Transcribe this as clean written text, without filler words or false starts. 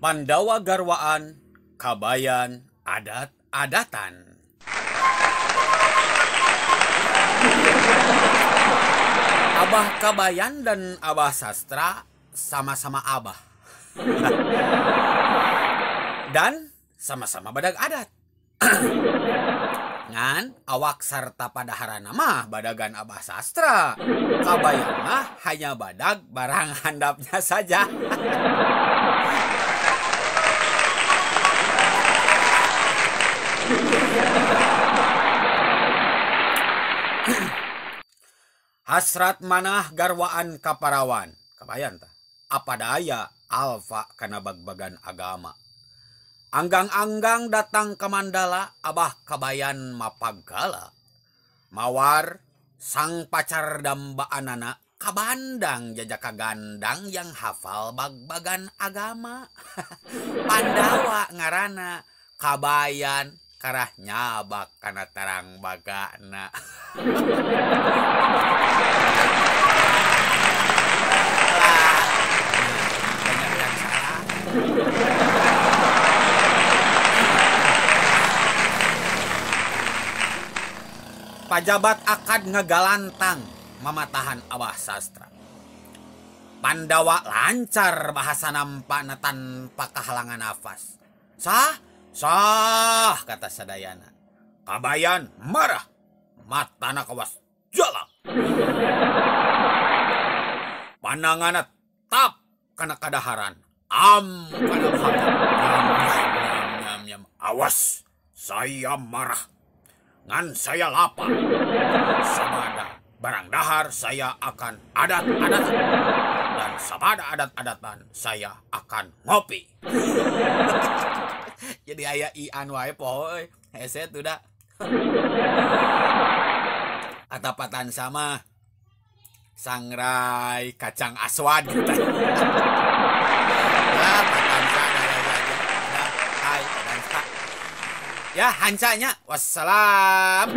Pandawa garwaan, Kabayan adat-adatan. Abah Kabayan dan Abah Sastra sama-sama abah. Dan sama-sama badag adat. Ngan awak sarta padaharana mah badagan Abah Sastra. Kabayan mah hanya badag barang handapnya saja. Hasrat manah garwaan kaparawan. Kabayan ta. Apa daya alfa kana bagbagan agama. Anggang-anggang datang ke mandala, Abah Kabayan mapagala. Mawar sang pacar dambaanana kabandang jajaka gandang yang hafal bagbagan agama. Pandawa ngarana Kabayan karah nyabak kana tarang bagana. Lah, banyak yang salah. Pajabat akad ngegalantang mamatahan Abah Sastra. Pandawa lancar bahasa nampakna tanpa kehalangan nafas. Sah, sah, kata sadayana. Kabayan marah, matana kawas jalak. Panangana tap kana kadaharan. Am kana bahagia. Nyam, nyam, nyam, nyam. Awas, saya marah. Ngan saya lapar. Sabada barang dahar saya akan adat-adatan. Dan sabada adat-adatan saya akan ngopi. Jadi aya ian wae poho euy. Hese tuh da. Atapatan sama sangrai kacang aswad gitu. Ya, patansa saja. Ya, hai patansa. Ya, hancanya. Wassalam.